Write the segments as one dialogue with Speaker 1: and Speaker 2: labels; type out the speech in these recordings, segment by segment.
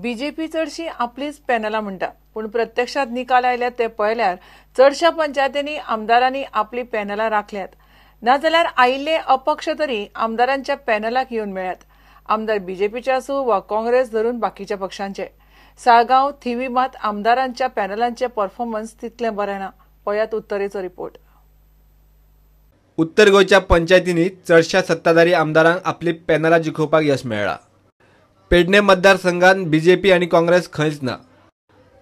Speaker 1: BJP चडशी आपलीच पॅनलां म्हणटा, पूण प्रत्यक्षात निकाल आयल्यात ते पळयल्यार चडशा पंचायतींनी आमदारांनी आपली पॅनलां राखल्यात, नाजाल्यार आयिल्ले अपक्ष तरी आमदारांच्या पॅनलाक येवन मेळ्यात. आमदार बीजेपीचे आसूं वा काँग्रेस धरून बाकीच्या पक्षांचे. साळगांव थिवी मात आमदारांच्या पॅनलांचे परफॉर्मन्स तितलें बरें ना. पळयात उत्तरेचो रिपोर्ट.
Speaker 2: उत्तर गोंयच्या पंचायतींनी चडशा सत्ताधारी आमदारांक आपली पॅनलां जिखोवपाक यश मेळ्ळां. पेडणे मतदारसंघात बीजेपी आनी काँग्रेस खंयच ना.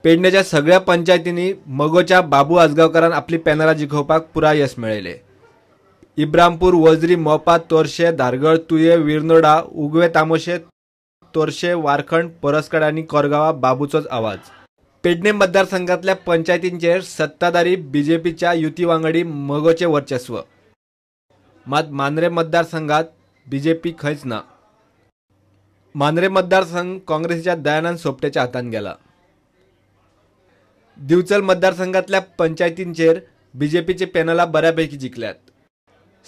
Speaker 2: पेडणेच्या सगळ्या पंचायतींनी मगोच्या बाबू आजगांवकारान आपली पॅनलां जिखोवपाक पुराय यश मेळयलें. इब्रामपूर, वजरी, मोपा, तोरशे, धारगळ, तुये, विरनोडा, उगवे, तामोशे, तोरशे, वारखंड, परसकड आनी कोरगांवा बाबूचोच आवाज. पेडणे मतदारसंघातल्या पंचायतींचेर सत्ताधारी बीजेपीच्या युती वांगडी मगोचे वर्चस्व. मात मांद्रे मतदारसंघात बीजेपी खंयच ना. मांद्रे मतदारसंघ काँग्रेसीच्या दयानंद सोपटेच्या हातान गेला. दिवचल मतदारसंघातल्या पंचायतींचेर बीजेपीची पॅनलां बऱ्यापैकी जिखल्यात.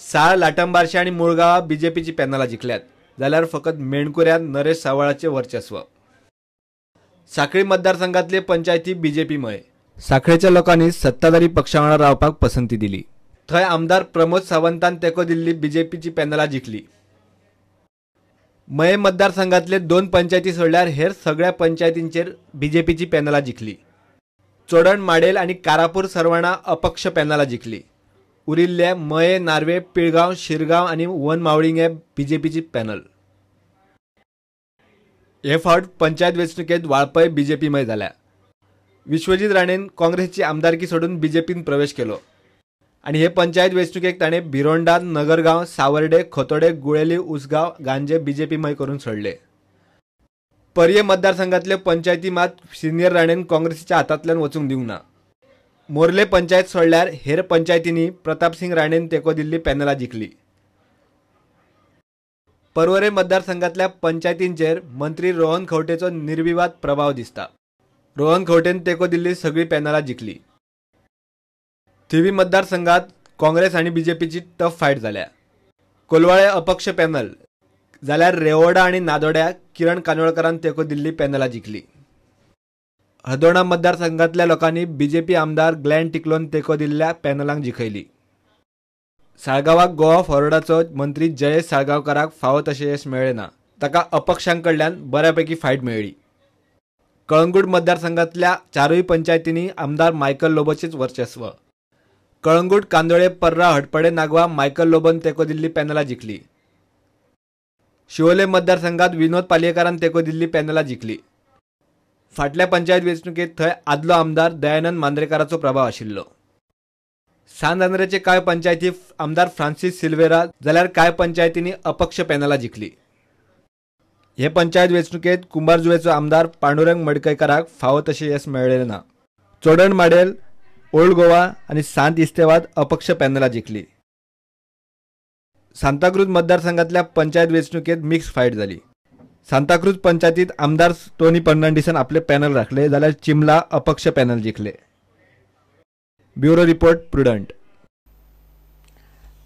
Speaker 2: साळ, लाटंबारशे आनी मुळगांवा बीजेपीची पॅनलां जिखल्यात, जाल्यार फकत मेणकुऱ्यात नरेश सावळाचे वर्चस्व. साखळी मतदारसंघातले पंचायती बीजेपीमय. साखळेच्या लोकांनी सत्ताधारी पक्षा वांगडा रावपाक पसंती दिली. थंय आमदार प्रमोद सावंतान तेंको दिल्ली बीजेपीची पॅनलां जिखली. मये मतदारसंघातले 2 पंचायती सोडल्यार हेर सगळ्या पंचायतींचेर बीजेपीची पॅनलां जिखली. चोडण, माडेल आनी कारापूर सर्वाणा अपक्ष पॅनलां जिखली. उरिल्ले मये, नार्वे, पिळगांव, शिरगांव आनी वन मावळिंगे बीजेपीची पॅनल. हे फावट पंचायत वेंचणुकेंत वाळपय बीजेपीमय जाल्या. विश्वजीत राणेन काँग्रेसची आमदारकी सोडून बीजेपीन प्रवेश केलो आनी हे पंचायत वेंचणुकेक ताणें भिरोंडा, नगरगांव, सावर्डे, खोतोडे, गुळेली, उसगांव, गांजे बीजेपीमय करून सोडले. पर्ये मतदारसंघातले पंचायती मात सिनियर राणेन काँग्रेसीच्या हातांतल्यान वचूंक दिवंक ना. मोर्ले पंचायत सोडल्यार हेर पंचायतींनी प्रतापसिंग राणेन तेंको दिल्ली पॅनलां जिखली. पर्वरे मतदारसंघातल्या पंचायतींचेर मंत्री रोहन खंवटेचो निर्विवाद प्रभाव दिसता. रोहन खंवटेन तेंको दिल्ली सगळी पॅनलां जिखली. थिवी मतदारसंघात काँग्रेस आनी बीजेपीची टफ फायट जाल्या. कोलवाळे अपक्ष पॅनल, जाल्यार रेवोडा आनी नादोड्या किरण कानोळकरान तेंको दिल्ली पॅनलां जिखली. हदोणा मतदारसंघातल्या लोकांनी बीजेपी आमदार ग्लॅन टिकलोन तेंको दिल्ल्या पॅनलांक जिखयली. साळगांवाक गोवा फॉरवर्डाचो मंत्री जयेश साळगांवकाराक फावो तशें यश मेळ्ळें ना. ताका अपक्षांकडल्यान बऱ्यापैकी फायट मेळ्ळी. कळंगूट मतदारसंघातल्या 4 पंचायतींनी आमदार मायकल लोबोचेच वर्चस्व. कळंगूट, कांदोळे, पर्रा, हटपडे, नागवा मायकल लोबोन तेंको दिल्ली पॅनलां जिखली. शिवोले मतदारसंघात विनोद पालयेकारान तेंको दिल्ली पॅनलां जिखली. फाटल्या पंचायत वेंचणुकेंत थंय आदलो आमदार दयानंद मांद्रेकाराचो प्रभाव आशिल्लो. सांत आंद्रेचे कांय पंचायती आमदार फ्रांसीस सिल्वेरा, जाल्यार कांय पंचायतींनी अपक्ष पॅनलां जिखली. हे पंचायत वेंचणुकेंत कुंभारजुवेचो आमदार पांडुरंग मडकयकाराक फावो तशें यश मेळ्ळें ना. चोडण, माडेल, ओल्ड गोवा आनी सांत इस्तेवाद अपक्ष पॅनलां जिखली. सांताक्रूज मतदारसंघातल्या पंचायत वेंचणुकेंत मिक्स फायट जाली. सांताक्रूज पंचायतीत आमदार टोनी फर्नांडीसान आपले पॅनल राखले, जाल्यार चिमला अपक्ष पॅनल जिखले. Bureau report, Prudent.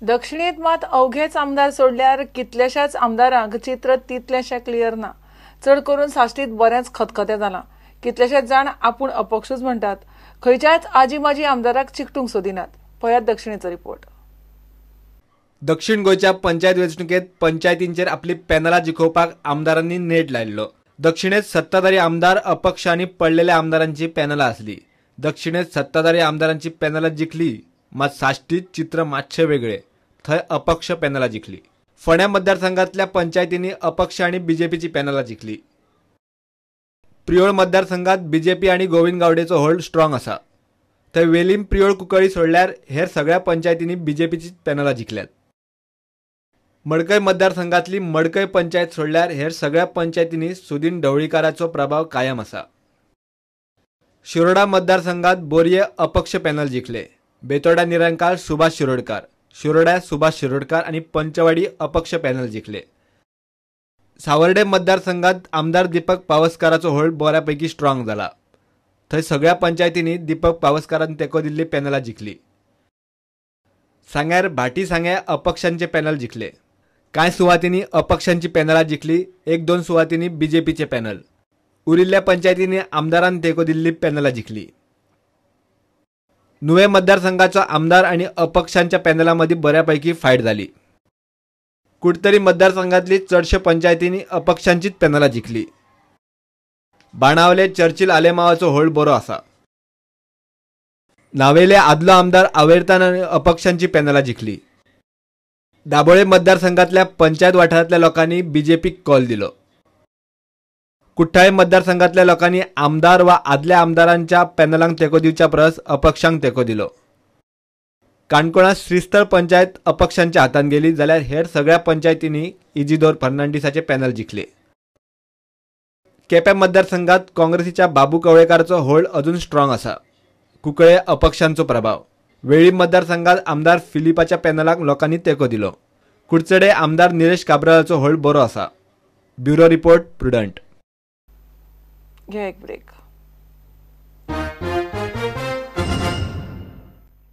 Speaker 1: दक्षिणेत मात अवघेच आमदार सोडल्यार कितल्याशाच आमदारांक चित्र तितलेशें क्लियर ना. चड करून साश्टीत बरेंच खतखतें जालां. कितलेशेच जाण आपूण अपक्षूच म्हणटात. खंयच्याच आजी माजी आमदाराक चिकटूंक सोदिनात. पळयात दक्षिणेचो रिपोर्ट.
Speaker 2: दक्षिण गोंयच्या पंचायत वेंचणुकेंत पंचायतींचेर आपली पॅनलां जिखोवपाक आमदारांनी नेट लायिल्लो. दक्षिणेत सत्ताधारी आमदार, अपक्ष आनी पडलेल्या आमदारांची पॅनलां आसली. दक्षिणेत सत्ताधारी आमदारांची पॅनलां जिखली, मात साश्टीत चित्र मातशें वेगळें. थंय अपक्ष पॅनलां जिखली. फोंड्या मतदारसंघातल्या पंचायतींनी अपक्ष आनी बीजेपीची पॅनलां जिखली. प्रियोळ मतदारसंघात बीजेपी आनी गोविंद गावडेचो होल्ड स्ट्रॉंग आसा. थंय वेलीम, प्रियोळ, कुंकळी सोडल्यार हेर सगळ्या पंचायतींनी बीजेपीची पॅनलां जिखल्यात. मडकय मतदारसंघातली मडकय पंचायत सोडल्यार हेर सगळ्या पंचायतींनी सुदीन ढवळीकाराचो प्रभाव कायम आसा. शिरोडा मतदारसंघात बोरये अपक्ष पॅनल जिखले. बेतोडा निरंकाल सुभाष शिरोडकार, शिरोड्या सुभाष शिरोडकार आनी पंचवाडी अपक्ष पॅनल जिखले. सावर्डे मतदारसंघात आमदार दीपक पावसकाराचो होल्ड बऱ्यापैकी स्ट्रॉंग जाला. थंय सगळ्या पंचायतींनी दीपक पावसकारान तेंको दिल्ली पॅनलां जिखली. सांग्यार भाटी सांग्या अपक्षांचे पॅनल जिखले. कांय सुवातींनी अपक्षांची पॅनलां जिखली, 1-2 सुवातींनी बीजेपीचे पॅनल. उरिल्ल्या पंचायतींनी आमदारान तेंको दिल्ली पॅनलां जिखली. नुवें मतदारसंघाचो आमदार आनी अपक्षांच्या पॅनला मदीं बऱ्यापैकी फायट जाली. कुडतरी मतदारसंघातली चडश्या पंचायतींनी अपक्षांचीच पॅनलां जिखली. बाणावले चर्चिल आलेमावाचो होल्ड बरो आसा. नावेले आदलो आमदार आवेरतान आनी अपक्षांची पॅनलां जिखली. दाबोळे मतदारसंघातल्या पंचायत वाठारांतल्या लोकांनी बीजेपीक कॉल दिलो. कुठ्ठाळे मतदारसंघातल्या लोकांनी आमदार वा आदल्या आमदारांच्या पॅनलांक तेंको दिवच्या परस अपक्षांक तेंको दिलो. काणकोणांत श्रीस्थळ पंचायत अपक्षांच्या हातांत गेली जाल्यार हेर सगळ्या पंचायतींनी इजिदोर फर्नांडीसाचे पॅनल जिखले. केप्यां मतदारसंघात काँग्रेसीच्या बाबू कवळेकारचो होल्ड अजून स्ट्रॉंग आसा. कुंकळे अपक्षांचो प्रभाव. वेळीप मतदारसंघात आमदार फिलिपाच्या पॅनलाक लोकांनी तेंको दिलो. कुडचडे आमदार निलेश काब्रालाचो होल्ड बरो आसा. Bureau report, Prudent.
Speaker 1: घे एक ब्रेक.